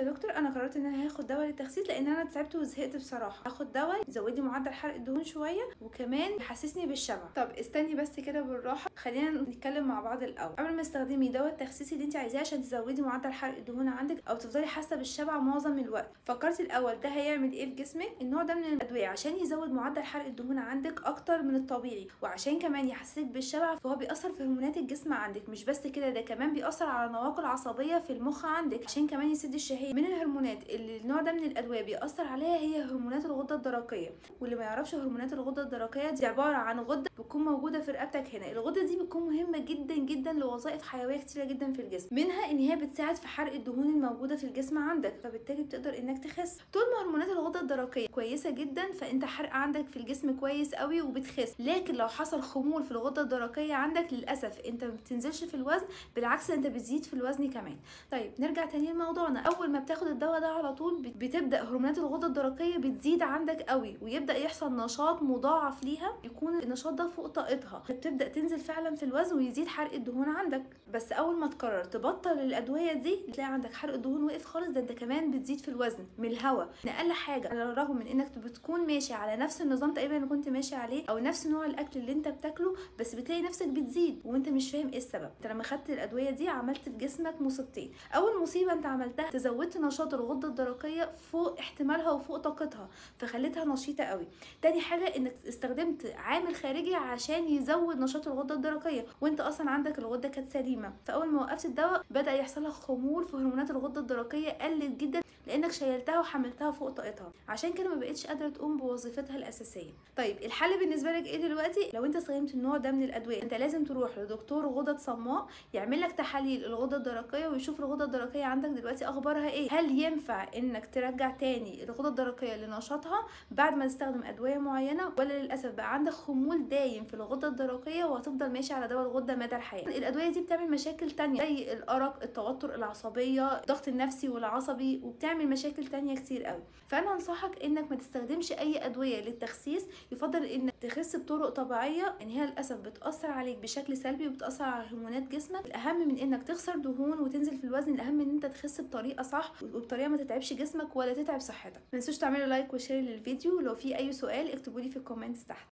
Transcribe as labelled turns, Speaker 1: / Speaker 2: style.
Speaker 1: دكتور انا قررت ان انا هاخد دواء للتخسيس لان انا تعبت وزهقت بصراحة، هاخد دواء يزود لي معدل حرق الدهون شوية وكمان يحسسني بالشبع. طب استني بس كده بالراحة، خلينا نتكلم مع بعض الاول. قبل ما تستخدمي دواء التخسيس اللي انت عايزاه عشان تزودي معدل حرق الدهون عندك او تفضلي حاسه بالشبع معظم الوقت، فكرتي الاول ده هيعمل ايه في جسمك؟ النوع ده من الادوية عشان يزود معدل حرق الدهون عندك اكتر من الطبيعي وعشان كمان يحسسك بالشبع، فهو بيأثر في هرمونات الجسم عندك. مش بس كده، ده كمان بيأثر على النواقل العصبية في المخ عندك عشان كمان يسد الشهية. من الهرمونات اللي النوع ده من الادوية بيأثر عليها هي هرمونات الغدة الدرقية، واللي ما يعرفش هرمونات الغدة الدرقية دي عبارة عن غده بتكون موجودة في رقبتك هنا. الغدة دي بتكون مهمة جدا جدا لوظائف حيوية كتيرة جدا في الجسم، منها ان هي بتساعد في حرق الدهون الموجودة في الجسم عندك، فبالتالي بتقدر انك تخس. طول ما هرمونات الغدة الدرقية كويسة جدا فانت حرق عندك في الجسم كويس قوي وبتخس، لكن لو حصل خمول في الغدة الدرقية عندك للاسف انت ما بتنزلش في الوزن، بالعكس انت بتزيد في الوزن كمان. طيب نرجع تاني لموضوعنا. اول ما بتاخد الدواء ده على طول بتبدا هرمونات الغدة الدرقية بتزيد عندك قوي ويبدا يحصل نشاط مضاعف ليها، يكون النشاط ده فوق طاقتها، بتبدا تنزل فعلا في الوزن ويزيد حرق الدهون عندك. بس اول ما تقرر تبطل الادوية دي تلاقي عندك حرق الدهون وقف خالص، ده انت كمان بتزيد في الوزن من الهوا. اقل حاجة على الرغم من انك بتكون ماشي على نفس النظام تقريبا اللي كنت ماشي عليه او نفس نوع الاكل اللي انت بتاكله، بس بتلاقي نفسك بتزيد وانت مش فاهم ايه السبب. انت لما خدت الادوية دي عملت في جسمك مصيبتين. اول مصيبة انت عملتها تزودت نشاط الغدة الدرقية فوق احتمالها وفوق طاقتها فخليتها نشيطه قوي. تاني حاجة انك استخدمت عامل خارجي عشان يزود نشاط الغدة الدرقية وانت اصلا عندك الغدة كانت سليمة، فاول ما وقفت الدواء بدا يحصل لك خمول في هرمونات الغدة الدرقية، قلت جدا لانك شيلتها وحملتها فوق طاقتها، عشان كده ما بقتش قادرة تقوم بوظيفتها الاساسية. طيب الحل بالنسبة لك ايه دلوقتي؟ لو انت استخدمت النوع ده من الادوية انت لازم تروح لدكتور غدد صماء يعمل لك تحاليل الغدة الدرقية ويشوف الغدة الدرقية عندك دلوقتي اخبارها ايه، هل ينفع انك ترجع تاني الغدة الدرقية لنشاطها بعد ما تستخدم ادوية معينة، ولا للاسف بقى عندك خمول دايم في الغدة الدرقية وهتفضل ماشي على دواء الغدة مدى الحياة. الادوية دي بتعمل مشاكل تانية زي الارق، التوتر، العصبية، الضغط النفسي والعصبي، وبتعمل مشاكل تانية كتير قوي. فانا انصحك انك ما تستخدمش اي ادوية للتخسيس، يفضل انك تخس بطرق طبيعية ان هي للاسف بتاثر عليك بشكل سلبي وبتاثر على هرمونات جسمك. الاهم من انك تخسر دهون وتنزل في الوزن، الاهم ان انت تخس بطريقة صح وبطريقة ما تتعبش جسمك ولا تتعب صحتك. ما تنسوش تعملوا like و share للفيديو، لو في اي سؤال اكتبوا لي في ال comments تحت.